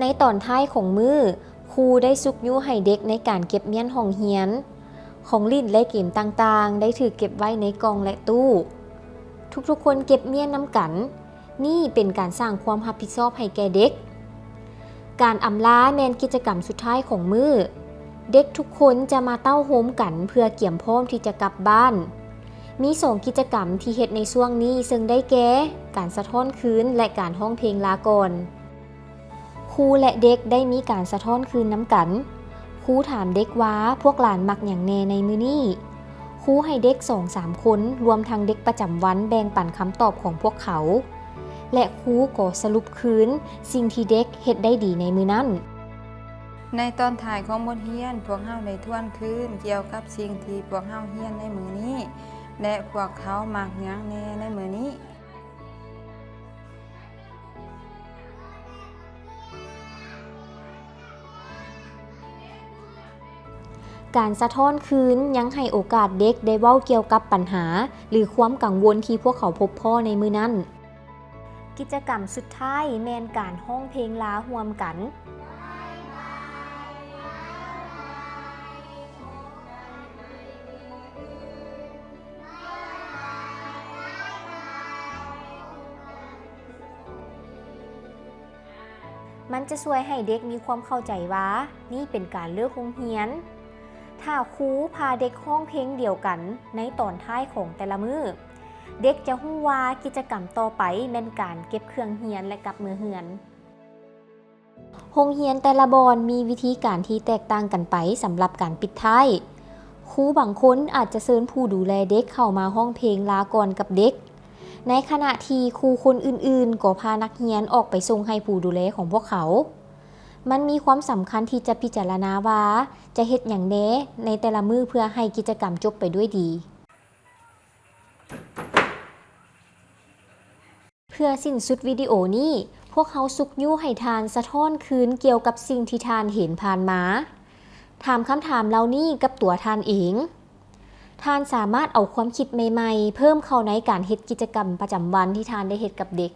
ໃນຕອນທ້າຍຂອງມື້, ຄູໄດ້ຊຸກຍູ້ໃຫ້ເດັກໃນການເກັບມ້ຽນຫ້ອງຮຽນ. ຂອງຫຼິ້ນ ແລະ ເກມຕ່າງໆ ໄດ້ຖືກເກັບໄວ້ໃນກ່ອງ ແລະ ຕູ້. ທຸກໆຄົນເກັບມ້ຽນນຳກັນ. ນີ້ເປັນການສ້າງຄວາມຮັບຜິດຊອບໃຫ້ແກ່ເດັກ. ການອຳລາແມ່ນກິດຈະກຳສຸດທ້າຍຂອງມື້. ເດັກທຸກຄົນຈະມາເຕົ້າໂຮມກັນເພື່ອກຽມພ້ອມທີ່ຈະກັບບ້ານ. ມີສອງກິດຈະກຳທີ່ເຮັດໃນຊ່ວງນີ້ ເຊິ່ງໄດ້ແກ່ ການສະທ້ອນຄືນ ແລະ ການຮ້ອງເພງລາກ່ອນ. ຄູ ແລະ ເດັກໄດ້ມີການສະທ້ອນຄືນນຳກັນ. ຄູຖາມເດັກວ່າພວກຫຼານມັກຫຍັງແດ່ໃນມື້ນີ້. ຄູໃຫ້ເດັກສອງສາມຄົນ, ລວມທັງເດັກປະຈຳວັນ, ແບ່ງປັນຄຳຕອບຂອງພວກເຂົາ ແລະ ຄູກໍສະຫຼຸບຄືນສິ່ງທີ່ເດັກເຮັດໄດ້ດີໃນມື້ນັ້ນ. ໃນຕອນທ້າຍຂອງບົດຮຽນ, ພວກເຮົາໄດ້ທວນຄືນກ່ຽວກັບສິ່ງທີ່ພວກເຮົາຮຽນໃນມື້ນີ້ ແລະ ພວກເຂົາມັກຫຍັງແດ່ໃນມື້ນີ້. ການສະທ້ອນຄືນຍັງໃຫ້ໂອກາດເດັກໄດ້ເວົ້າກ່ຽວກັບບັນຫາ ຫຼື ຄວາມກັງວົນທີ່ພວກເຂົາພົບພໍ້ໃນມື້ນັ້ນ. ກິດຈະກຳສຸດທ້າຍແມ່ນການຮ້ອງເພງລາຮ່ວມກັນ. ມັນຈະຊ່ວຍໃຫ້ເດັກມີຄວາມເຂົ້າໃຈວ່ານີ້ເປັນການເລີກໂຮງຮຽນ. ຖ້າຄູພາເດັກຮ້ອງເພງດຽວກັນໃນຕອນທ້າຍຂອງແຕ່ລະມື້, ເດັກຈະຮູ້ວ່າກິດຈະກຳຕໍ່ໄປແມ່ນການເກັບເຄື່ອງຮຽນ ແລະ ກັບເມືອເຮືອນ. ໂຮງຮຽນແຕ່ລະບ່ອນມີວິທີການທີ່ແຕກຕ່າງກັນໄປສຳລັບການປິດທ້າຍ. ຄູບາງຄົນອາດຈະເຊີນຜູ້ດູແລເດັກເຂົ້າມາຮ້ອງເພງລາກ່ອນກັບເດັກ, ໃນຂະນະທີ່ຄູຄົນອື່ນໆກໍພານັກຮຽນອອກໄປສົ່ງໃຫ້ຜູ້ດູແລຂອງພວກເຂົາ. ມັນມີຄວາມສຳຄັນທີ່ຈະພິຈາລະນາວ່າຈະເຮັດຫຍັງແດ່ໃນແຕ່ລະມື້ເພື່ອໃຫ້ກິດຈະກຳຈົບໄປດ້ວຍດີ. ເພື່ອສິ້ນສຸດວິດີໂອນີ້, ພວກເຮົາຊຸກຍູ້ໃຫ້ທ່ານສະທ້ອນຄືນກ່ຽວກັບສິ່ງທີ່ທ່ານເຫັນຜ່ານມາ. ຖາມຄຳຖາມເຫຼົ່ານີ້ກັບຕົວທ່ານເອງ. ທ່ານສາມາດເອົາຄວາມຄິດໃໝ່ໆເພີ່ມເຂົ້າໃນການເຮັດກິດຈະກຳປະຈຳວັນທີ່ທ່ານໄດ້ເຮັດກັບເດັກ.